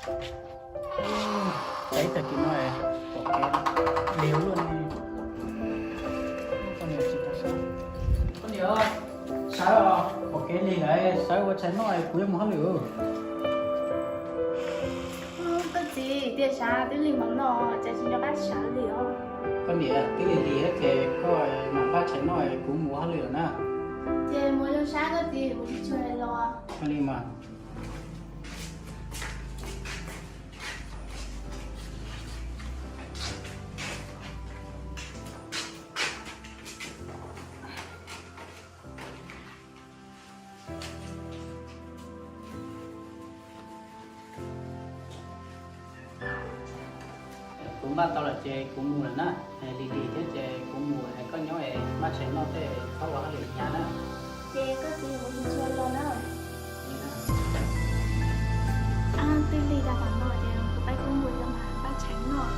Teb tag kis no pom kev lig luaj ne. Koj niam, sawv os, pom kev lig lawm, sawv ua tshais noj kuv yuav mus hauj lwm. Koj txiv, tias sawv twb lig hmo no, cas tsis nco qab sawv li os. Koj niam, twb lig lig ces koj mam npaj tshais noj kuv mus ua hauj lwm lawm na. Ces mus zoo sab koj txiv, kuv tsis tshua los. Ua li mas. Kuv npaj tau lawm ces kuv mus lawm na. Lig lig thiab ces kuv mus, koj nyob es npaj tshais noj tej thaub ua hauj lwm hnyav na. Ces koj txiv, kuv tsis tshua los na. Twb lig tag tam no ces kuv pab kuv mus rau mas npaj tshais noj.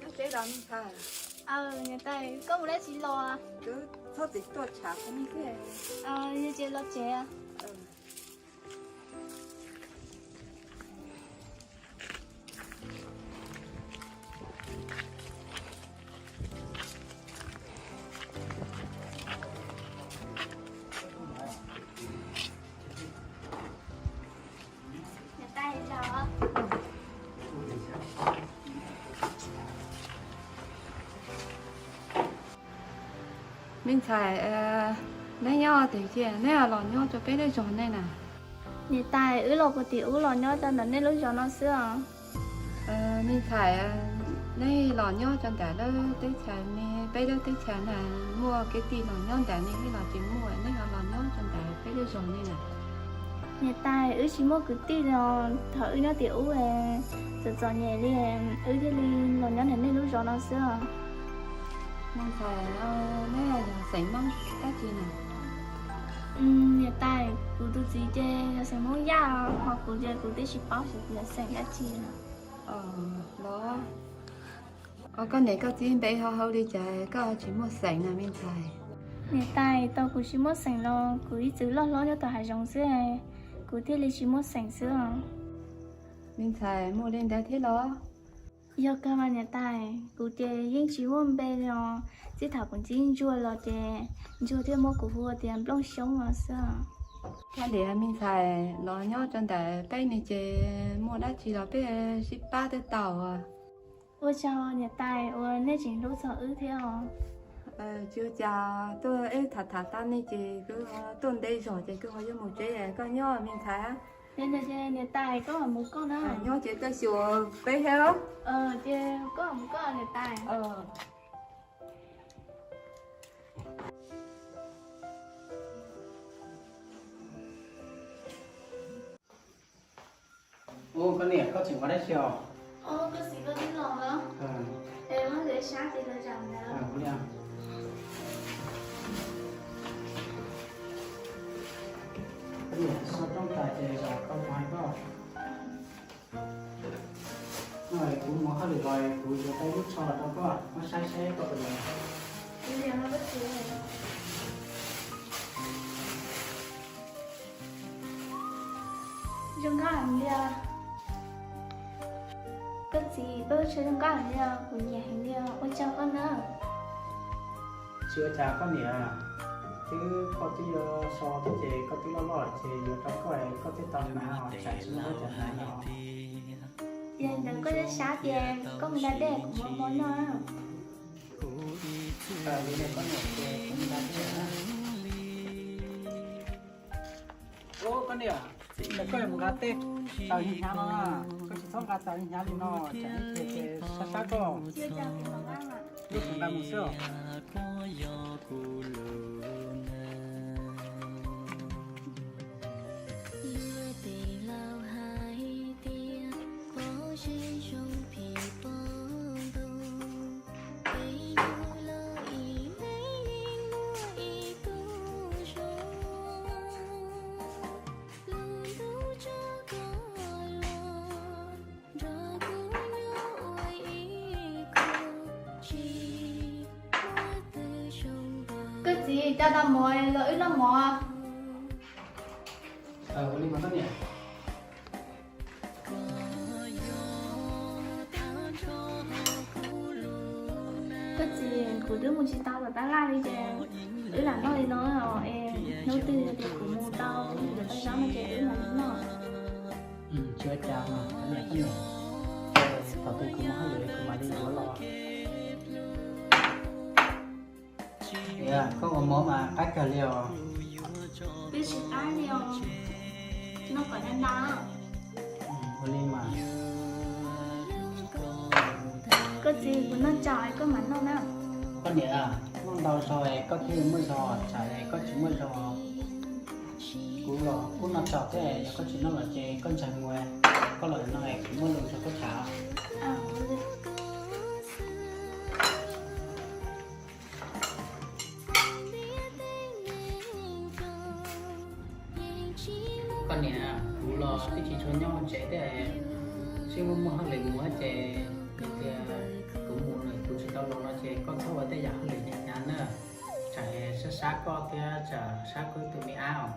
Nyob tsev los me ntxhais? Niam tais, koj mus dab tsi los? Twb txhob txwm tuaj tshav kuv me xwb. Yog ces los tsev. Me ntxhais, neb nyob twg thiab, neb los nyob rau peb lub zos ne na? Niam tais, wb los puag tim ub los nyob rau ntawm nej lub zos no xwb os. Me ntxhais, neb los nyob rau ntawm lub teb chaws, peb lub teb chaws na, muaj kwv tij los nyob ntawm ne los tsis muaj, neb ho los nyob rau ntawm peb lub zos ne na? Niam tais, wb tsis muaj kwv tij los thaum wb nyob tim ub, txom txom nyem li, wb thiaj li los nyob ntawm nej lub zos no xwb os. Me ntxhais, neb yog xeem Hmoob dab tsi na? Niam tais, kuv tus txiv ces yog xeem Hmoob Yaj, ho kuv ces kuv twb tsis paub xyov kuv yog xeem dab tsi na. Los, koj niam koj txiv npe ho hu li cas koj tsis muaj xeem na me ntxhais? Niam tais, tau kuv tsis muaj xeem los kuv ib txwm loj hlob nyob tom hav zoov xwb, kuv thiaj li tsis muaj xeem xwb os. Me ntxhais, muaj li ntawd thiab los? Yog kawg mas niam tais, kuv ces yeej tsis muaj npe li os. Txij thaum kuv ntsib Ntsuag los ces Ntsuag thiaj muab kuv hu ua tias Nplooj Xyoob no xwb. Koj niam me ntxhais los nyob rau ntawm peb ne ces muaj dab tsi los peb sib pab twb tau. Ua tsaug niam tais uas nej tseem hlub txog wb thiab os. Tsis ua cas, tuaj ib tham tham tau ne ces kuv tuaj ntev zog ces kuv ho yuav mus tsev, koj nyob me ntxhais. Niam tais, koj mus koj na. Nyob ces koj xyuas peb thiab. Ces koj mus koj niam tais. Ua, koj niam, koj tseem ua dab tsi os? Koj txiv, koj twb los los? Es muab lwm sab ces los zaum ntawd. Koj niam, so rooj tag ces zaum koj mus hais koj. Kuv mus hauj lwm los kuv yuav tau ib lub tsho rau koj, koj saib saib koj puas li. Zoo nkauj heev li os. Koj txiv, koj lub tsho zoo nkauj heev li os, kuv nyiam heev li os, ua tsaug koj na. Tsis ua cas koj niam, twb koj twb yuav so thiab ces koj twb loj loj lawm ces yuav rau koj, koj twb tau hnav os, tsam tsis muaj cov hnav no. Yog li ntawd koj yeej sab tias koj mus da dej kuv muab hmo noj na. Li ntawd koj niam ces kuv mus da dej na. Koj niam, koj mus nqa tej taws hnyav hnyav no, koj tsis txhob nqa taws hnyav li no, tsam ib pliag ces sab sab koj. Lub tus nqa mus xwb. Koj txiv, coj tau mov los wb noj mov. Ua li mas koj niam. Koj txiv, kuv twb mus tsis tau tom tab laj li ces wb lam noj li no es hnub twg yog tias kuv mus tau kuv yuav tau zaub no ces wb mam li noj. Tsis ua cas mas koj niam, koj niam, thaum twg kuv mus hauj lwm kuv mam li yuav los. Koj ua mov mas qab kawg li os. Twb tsis qab li os, noj kom ntau ntau. Ua li mas. Koj txiv, kuv noj tsau es koj mam noj na. Koj niam, noj ntau zog es koj thiaj li muaj zog, tsam es koj tsis muaj zog. Kuv los kuj noj tsau thiab, yog koj tsis noj los ces koj ntshai mus, koj los no es kuv muaj lus rau koj tham. Koj niam, kuv los twb tsis tshua nyob hauv tsev thiab, sib muaj muaj hauj lwm mus ces yog tias kuv mus lawm kuv tsis tau los no ces koj txhob ua tej yam hauj lwm hnyav hnyav na, tsam sab sab koj thiab tsam sab koj tus me ab os.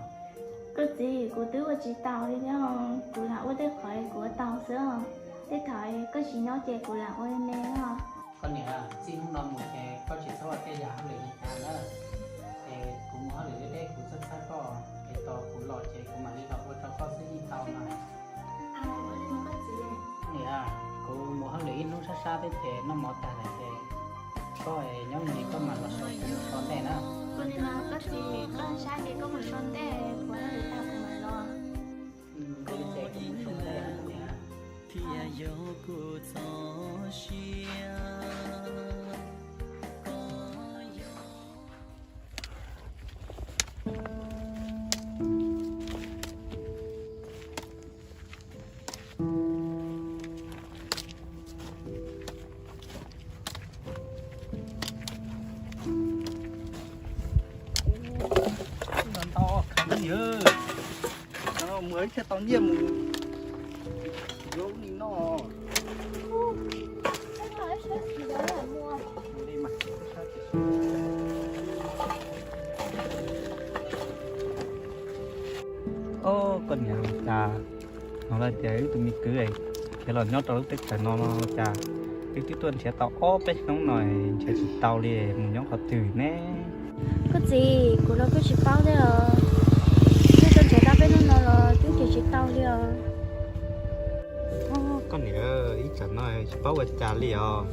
Koj txiv, kuv twb ua tsis tau li thiab, kuv lam ua tej qhov kuv ua tau xwb os. Tej thaum koj tsis nyob ces kuv lam ua me os. Koj niam, txij hnub no mus ces koj tsis txhob ua tej yam hauj lwm hnyav hnyav na. Es kuv mus hauj lwm deb deb kuv txhawb txhawb koj, es tos kuv los ces kuv mam li los ua rau koj xwb yeej tau mas. Niam, kuv mus hauj lwm ib hnub sab sab thiab ces noj mov tag lawm ces koj nyob ntawm koj mam los so kuv mus so ntej na. Ua li mas koj txiv, koj sab ces koj mus so ntej, kuv hauj lwm tag kuv mam los. Ua li ces kuv mus so ntej na niam. Ntau khawv niam, mus thiaj tau nyiaj mus yuav ub ni noj. Ob, koj niam, cas hnov lawv tias wb tus me kwv khiav los nyob rau lub teb chaws no no cas wb twb tuaj nrhiav tau ob peb hnub no nrhiav tsis tau li, mus nyob qhov twg ne? Koj txiv, kuv los kuj tsis paub thiab os. Wb tuaj nrhiav tau peb hnub no los twb nrhiav tsis tau li os. Koj niam, ib tsam no tsis paub ua cas li os.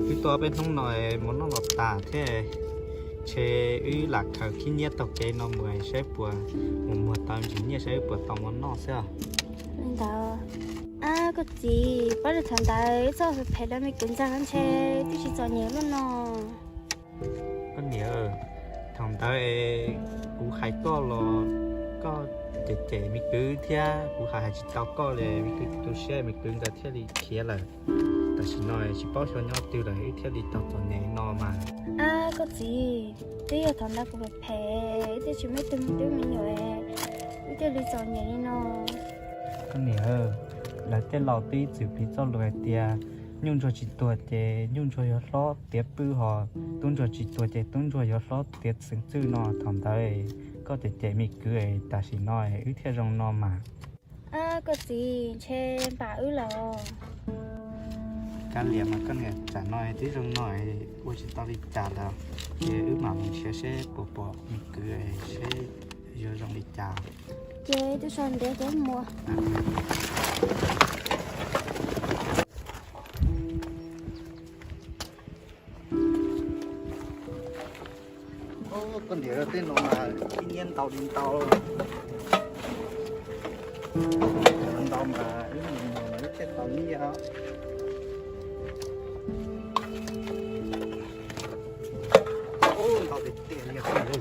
Wb tuaj peb hnub no mov noj los tas thiab, ntshe wb lam khaws khib nyiab taug kev no mus saib puas mus muag tau ntsis nyiaj saib wb puas tau mov noj xwb os. Li ntawd. Ab, koj txiv, pab thaum ntawd wb txoj phem rau me kwv ntxawg ntshe twb tsis txom nyem lawm no. Koj niam, thaum ntawd kuv hais koj los koj cem cem me kwv thiab kuv hais hais tsis tau koj li, me kwv tu siab me kwv ntawd thiaj li khiav lawm. Tam sim no tsis paub xyov nyob twg lawm wb thiaj li tau txom nyem no mas. Ab, koj txiv, twb yog thaum ntawd kuv phem phem, wb thiaj tsis muaj ib tug me tub me nyuam, wb thiaj li txom nyem li no. Koj niam, Lawv tej laus twb ib txwm piv txoj lus hais tias nyuj ntsuag tsis tuag ces nyuj ntsuag yuav hlob tiav pwj, ho tub ntsuag tsis tuag ces tub ntsuag yuav hlob tiav xeev txwj no. Thaum ntawd koj cem cem me kwv, tam sim no wb thiaj zoo no mas. Koj txiv, ntshe npam wb lawm. Kav liam mas koj niam, tsam no twb zoo no ua tsis tau li cas lawm, ces wb mam mus nrhiav seb puas pom me kwv seb yuav zoo li cas. Ces twb so ntev ces mus. Koj niam, tej no mas ib nyiab ntau li ntau, ntau mas wb mus mas wb thiaj tau nyiaj. Ntau tiag tiag li.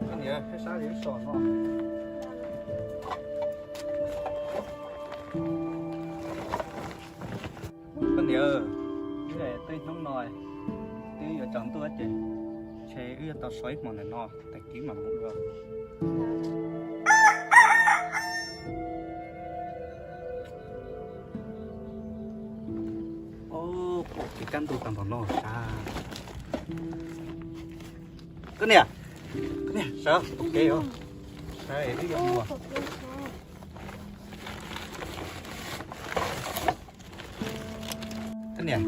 Koj niam, peb sab li so no. Koj niam, tej hnub no twb yuav tsaus ntuj ces ntshe wb yuav tau so ib hmos ntawm no, tag kis mam mus dua. Pom kev kaj ntug tau npaum no sas. Koj niam, koj niam, sawv ua ke os, sawv es wb yuav mus. Koj niam,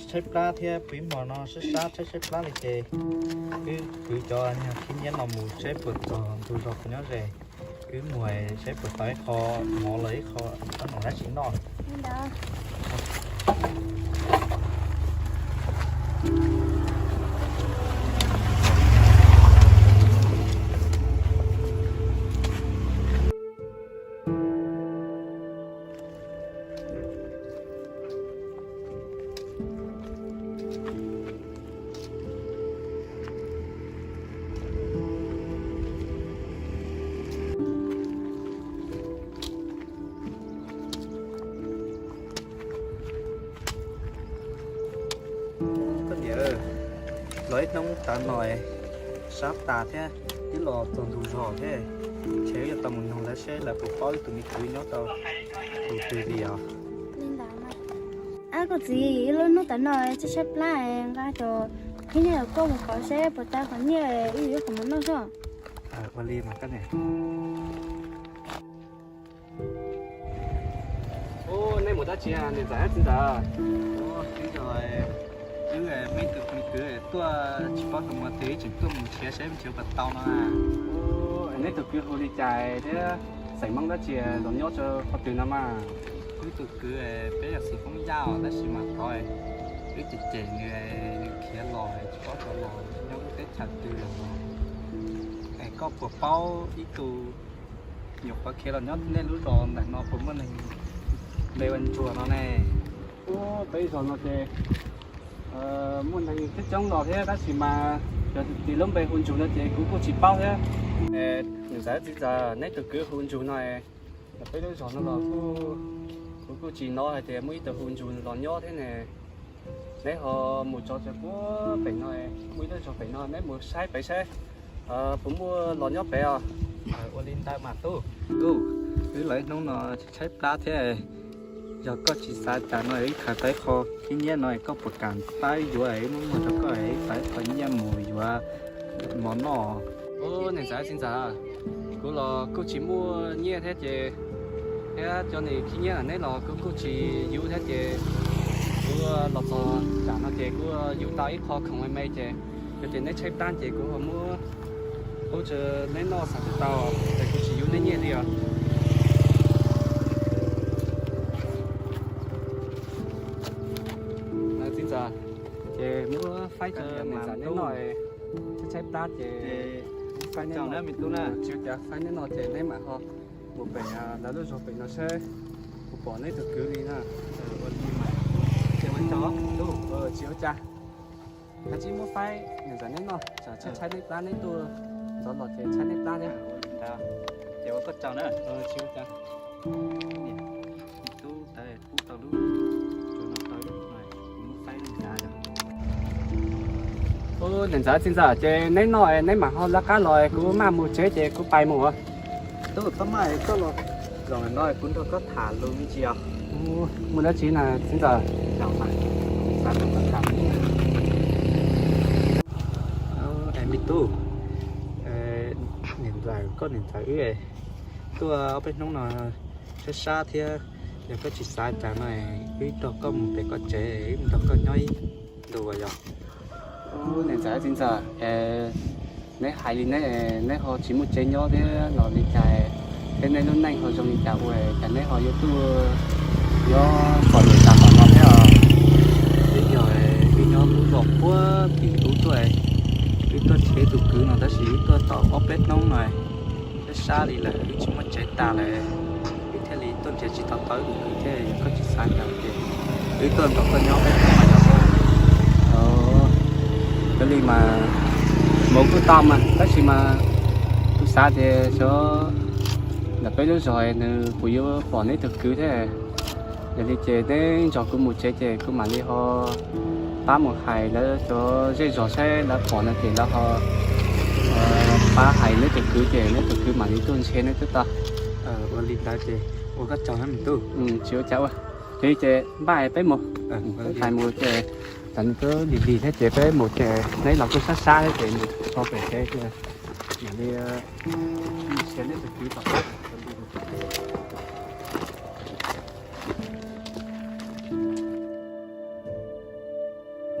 tshaib plab thiab, pib hmo no sab sab tshaib tshaib plab li ces wb kwv cov khib nyiab no mus seb puas txog ntug zos puas nyob ze. Wb mus seb puas tau ib qho mov los ib qho ob nom dab tsi noj. Koj niam, los ib hnub tas no sab tas thiab, twb los txog ntug zos thiab, ntshe yuav tau mus noog lawv seb lawv puas paub ib tug me kwv nyob rau tus twg li os. Ab, koj txiv, ib lub hnub tas no tshaib tshaib plab, nqa cov khib nyiab koj mus kov seb puas tau qhov nyiaj wb yuav ib qho mov noj soj. Ua li mas koj niam. Ub, neb mus dab tsi, niam ntxawm txiv ntxawm? Ub, twb yog wb muaj ib tug me kwv tuaj tsis paub xyov mus twg tseem tuaj mus nrhiav seb nrhiav puas tau no. Neb tus kwv hu li cas thiab xeem Hmoob dab tsi los nyob rau qhov twg no mas? Wb tus kwv peb yog xeem Hmoob Yaj os, tab sis mas thov wb cem cem nws, nws khiav los tsis paub xyov los nyob lub teb chaws twg los. Es koj puas paub ib tug nyuam qhuav khiav los nyob nej lub zos ntawm no puas muaj neeg npe ua Ntsuag no ne? Ub, peb zos no ces muaj neeg coob coob los thiab tab sis mas yog tus lub npe hu Ntsuag no ces kuv kuj tsis paub thiab. Niam ntxawm txiv ntxawm, neb tus kwv hu Ntsuag no, peb lub zos no los kuv kuj tsis hnov hais tias muaj ib tug hu Ntsuag los nyob thiab ne. Neb ho mus txog rau puag pem no, muaj ib lub zos pem no, neb mus saib pem saib puas muaj los nyob pem os. Ua li ntawd mas tub. Tub, wb los ib hnub no tshaib plab thiab, yog koj tsis xav cas no wb khaws tau ib qho khib nyiab no koj puas kam pab yuav, wb muab muag rau koj, wb tau ib qho nyiaj mus yuav mov noj. Ub, niam ntxawm txiv ntxawm, kuv los kuj tsis muaj nyiaj thiab ces, thiab cov niag khib nyiab ntawm neb los kuv kuj tsis yug thiab ces, kuv los txog tsam no ces kuv yug tau ib qho khoom me me ces, yog tias neb tshaib plab ces kuv ho muab pub rau neb noj xav tsis tau, ces kuv tsis yug neb nyiaj li os. Txiv ntxawm, ces muab faib rau niam ntxawm neb noj. Tshaib plab ces faib neb no, tsis ua cas, faib neb no ces neb mam ho mus pem lawv lub zos pem no seb puas pom neb tus kwv li na. Tsis ua cas, kav tsij muab faib, niam ntxawm neb noj, tsam tshaib neb plab, neb tuaj ntxov los ces tshaib neb plab thiab. Ces ua koj tsaug na. Tsis ua cas. Niam tub tawv pub tau lub, tau lub no, kuv muab faib lub nrad. Ub, niam ntxawm txiv ntxawm, ces neb noj neb mam ho lawv qab los, kuv maj mus tsev ces kuv pais mus. Tub, koj maj koj los, zaum no kuv nrog koj tham lus me ntsis os. Mus dab tsi na txiv ntxawm? Xav nrog koj tham. Es me tub, niam ntxawm, koj niam ntxawm wb tuaj ob peb hnub no sab sab thiab, yog koj tsis xav cas no wb nrog koj mus pem koj tsev, wb nrog koj nyob ib ntus yog. Niam ntxawm txiv ntxawm, neb hais li neb, neb ho tsis muaj tsev nyob thiab los li cas, thiab neb lub neej ho zoo li cas ua cas neb ho yuav tuaj nyob pom niam tas tom no thiab os? Twb yog wb nyob lub zos puag tim ub tuaj, wb tuaj nrhiav tus kwv no tab sis wb tuaj tau ob peb hnub no sab sab li lawm, wb tsis muaj tsev tas lawm, wb thiaj li tuaj nrhiav tsis tau tau tus kwv thiab. Yog koj tsis xav cas ces wb tuaj nrog koj nyob peb hnub no yog. Ua li mas mus kuj tau mas, tab sis mas kuv xav tias xyov ntawm peb lub zos nws puas yuav pom neb tus kwv thiab. Yog li ces neb nrog kuv mus tsev ces kuv mam li ho pab mus hais lawv cov zej zos saib lawv pom no ces lawv ho pab hais neb tus kwv ces neb tus kwv mam li tuaj nrhiav neb twb tau. Ua li ntawd ces ua koj tsaug na me tub. Tsis ua cas ua. Yog li ces npaj peb mus. Peb hais mus ces tam no twb lig lig thiab ces peb mus ces neb los kuj sab sab thiab ces mus txog pem tsev ces mam li nrhiav neb tus kwv tom qab.